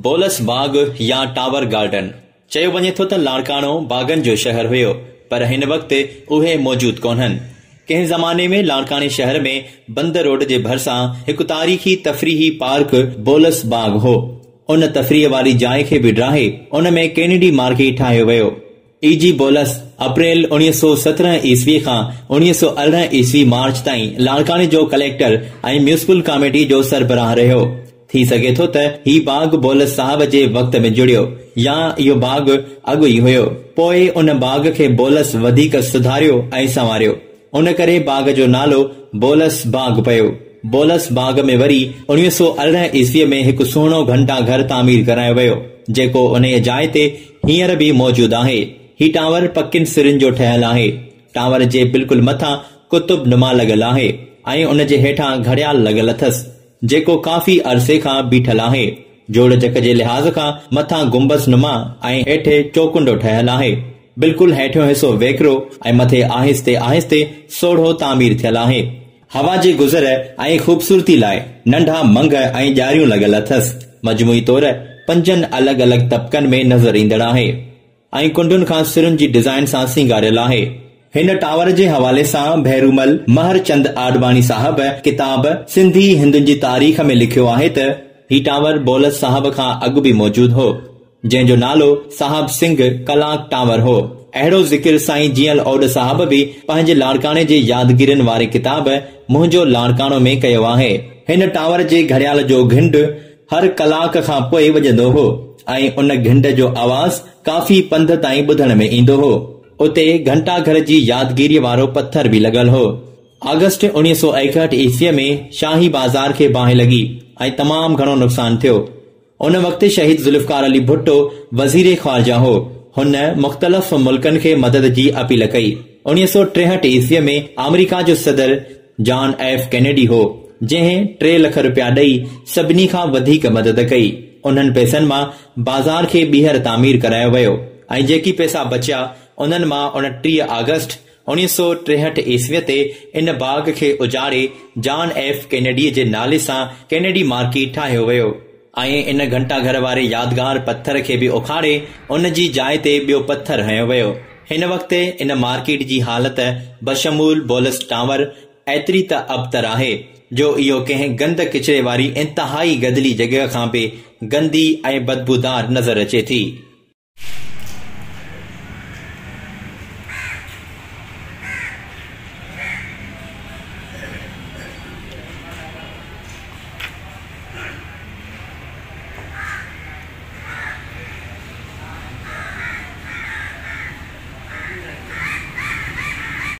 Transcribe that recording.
بولس باغ يا tower garden, چيو وڃي ٿو ته لاڙڪاڻو باغن جو شهر هيو، پر هن وقت اهي موجود ڪونهن. ڪنهن زماني ۾ لاڙڪاڻي شهر ۾ بندر روڊ جي ڀرسان هڪ تاريخي تفريحي پارڪ بولس باغ هو. ان تفريح واري جاء کي به ڊاهي ان ۾ ڪينيڊي مارڪيٽ ٺاهيو ويو. اي جي بولس اپريل 1917 عيسوي کان 1918 عيسوي مارچ تائين لاڙڪاڻي جو ڪليڪٽر ۽ ميونسپل ڪاميٽي جو سربراهه رهيو. ٿي سگهي ٿو ته هي باغ بولس صاحب جي وقت ۾ جڙيو يا اهو باغ اڳ ئي هيو. پوء ان باغ کي بولس وڌيڪ سڌاريو ۽ سنواريو. ان ڪري باغ جو نالو بولس باغ پيو. بولس باغ ۾ وري 1918 عيسويء ۾ هڪ سهڻو گهنٽا گهر تعمير ڪرايو ويو، جيڪو انهيء جاء تي هينئر به موجود آهي. هي ٽاور پڪين سرن جو ٺهيل آهي. ٽاور جي بلڪل مٿان قطب نما لڳل آهي ۽ ان جي هيٺان گهڙيال لڳل اٿس. جيڪو ڪافي عرصي کان بيٺل آهي. جوڙجڪ جي لحاظ کان مٿان گنبذ نما ۽ هيٺ چوڪنڊو ٺهيل آهي. بلڪل هيٺيون حصو ويڪرو ۽ مٿي آهستي آهستي سوڙهو تعمير ٿيل آهي. هوا جي گذر ۽ خوبصورتي لاء ننڍا منگهه ۽ ڄاريون لڳل اٿس. مجموعي طور پنجن الڳ الڳ طبقن ۾ نظر ايندڙ آهي. ۽ ڪنڊن کان سرن جي ڊزائين سان سينگاريل آهي. هن ٽاور جي حوالي سان ڀيرومل مهر چند آڏواڻي صاحب ڪتاب سنڌي هندن جي تاريخ ۾ لکيو آهي ته، هي ٽاور بولس صاحب کان اڳ به موجود هو، جنهن جو نالو صاحب سنگهه ڪلاڪ ٽاور هو. اهڙو ذڪر سائين جيئل اوڏ صاحب به پنهنجي لاڙڪاڻي جي يادگيرين واري ڪتاب منهنجو لاڙڪاڻو ۾ ڪيو آهي. هن ٽاور جي گهڙيال جو گهنڊ هر ڪلاڪ کان پوء وڄندو هو ۽ ان گهنڊ جو آواز ڪافي پنڌ تائين ٻڌڻ ۾ ايندو هو. اتي گهنٽا گهر جي يادگيريء وارو پٿر به لڳل هو. آگسٽ 1961 عيسويء ۾ شاهي بازار کي باهه لڳي ۽ تمام گهڻو نقصان ٿيو. ان وقت شهيد ذوالفقار علي ڀٽو وزير خارجه هو. هن مختلف ملڪن کي مدد جي اپيل ڪئي. 1963 عيسويء ۾ آمريڪا جو صدر جان ايف ڪينيڊي هو، جنهن 3 لک رپيا ڏئي سڀني کان وڌيڪ مدد ڪئي. انهن پئسن مان بازار کي ٻيهر تعمير ڪرايو ويو ۽ جيڪي پئسا بچيا، انهن مان 29 آگسٽ 1963 عيسويء تي ان باغ کي اجاڙي جان ايف ڪينيڊيء جي نالي سان ڪينيڊي مارڪيٽ ٺاهيو ويو. ۽ ان گهنٽا گهر واري يادگار پٿر کي به اکاڙي ان جي جاء تي ٻيو پٿر هنيو ويو. هن وقت ان مارڪيٽ جي حالت بشمول بولس ٽاور ايتري ته ابتر آهي جو اهو ڪنهن گند ڪچري واري انتهائي گدلي جڳهه کان به گندي ۽ بدبودار نظر اچي ٿي.